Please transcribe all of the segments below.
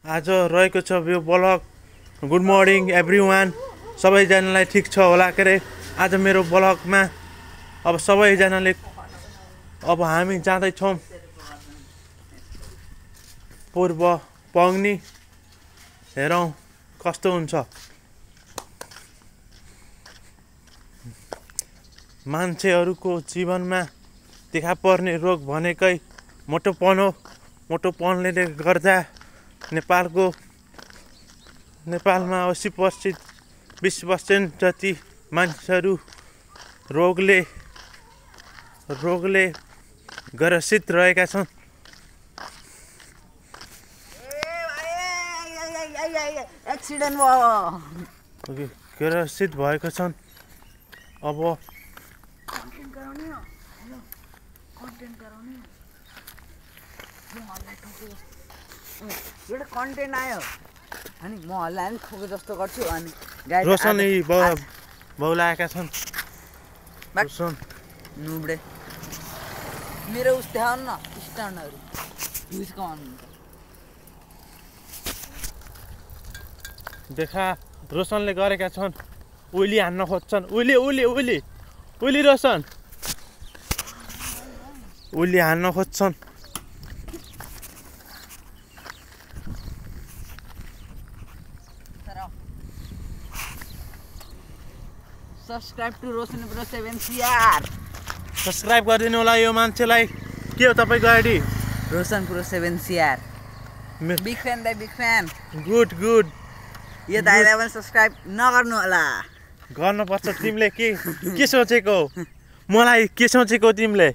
आज रहेको छ यो ब्लग। गुड मर्निङ एभ्रिवान, सबैजनालाई ठिक छ होला के अरे। आज मेरो ब्लगमा अब सबैजनाले अब हामी जाँदैछौँ पूर्व पङ्नी। हेरौँ कस्तो हुन्छ। मान्छेहरूको जीवनमा देखा पर्ने रोग भनेकै मोटोपन हो। मोटोपनले गर्दा नेपालमा 80% 20% जति मान्छेहरू रोगले ग्रसित रहेका छन्। एक्सिडेन्ट भयो, ग्रसित भएको छन्। अब एउटा कन्टेन्ट आयो अनि म हल्लाएर ठोके जस्तो गर्छु अनि रोशन बौलाएका छन्। रोशन नुब्डे मेरो उस्तै हो न स्टर्नहरू युजको देखा रोशनले गरेका छन्। उइली हान्न खोज्छन्। उइली रोशन उइली हान्न खोज्छन्। Subscribe to Roshan pro 7 CR। Subscribe गरिदिनु होला यो मान्छेलाई। के हो तपाईँको ID? Roshan pro 7 CR। Big fan दाइ, बिग फ्यान। गुड। यो दाइलाई पनि सब्सक्राइब नगर्नु होला। गर्नुपर्छ। तिमीले के सोचेको? मलाई के सोचेको तिमीले?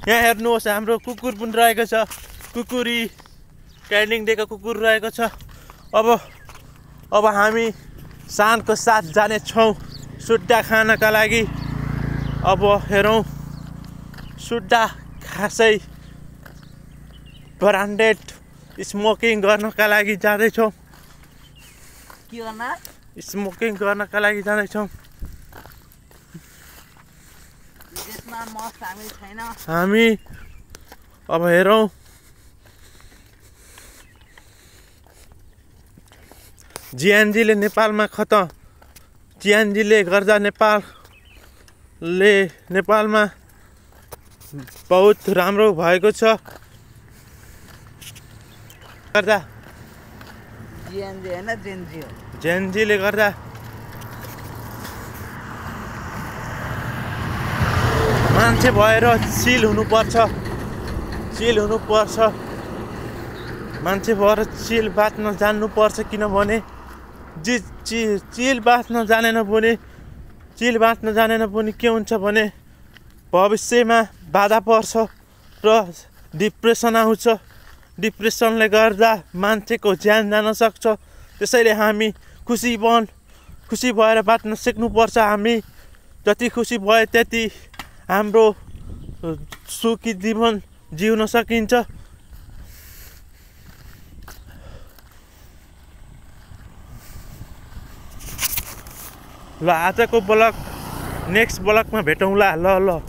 यहाँ हेर्नुहोस्, हाम्रो कुकुर पनि रहेको छ। कुकुरी ट्रेनिङ दिएको कुकुर रहेको छ। अब हामी शानको साथ जानेछौँ सुड्डा खानका लागि। अब हेरौँ, सुड्डा खासै ब्रान्डेड स्मोकिङ गर्नका लागि जाँदैछौँ। के गर्न? स्मोकिङ गर्नका लागि जाँदैछौँ। त्यसमा म सामेल छैन। हामी अब हेरौँ, जिएनजीले नेपालमा जिएनजीले गर्दा नेपालमा बहुत राम्रो भएको छ। गर्दा जिएनजी हैन, जेनजी हो। जेनजीले गर्दा मान्छे भएर चिल हुनुपर्छ। मान्छे भएर चिल बाँच्न जान्नुपर्छ। किनभने चिल बाँच्न जानेन भने के हुन्छ भने भविष्यमा बाधा पर्छ र डिप्रेसन आउँछ। डिप्रेसनले गर्दा मान्छेको ज्यान जान सक्छ। त्यसैले हामी खुसी भएर बाँच्न सिक्नुपर्छ। हामी जति खुसी भए त्यति हाम्रो सुखी जीवन जिउन सकिन्छ। ल आजको ब्लग नेक्स्ट ब्लगमा भेटौँला। ल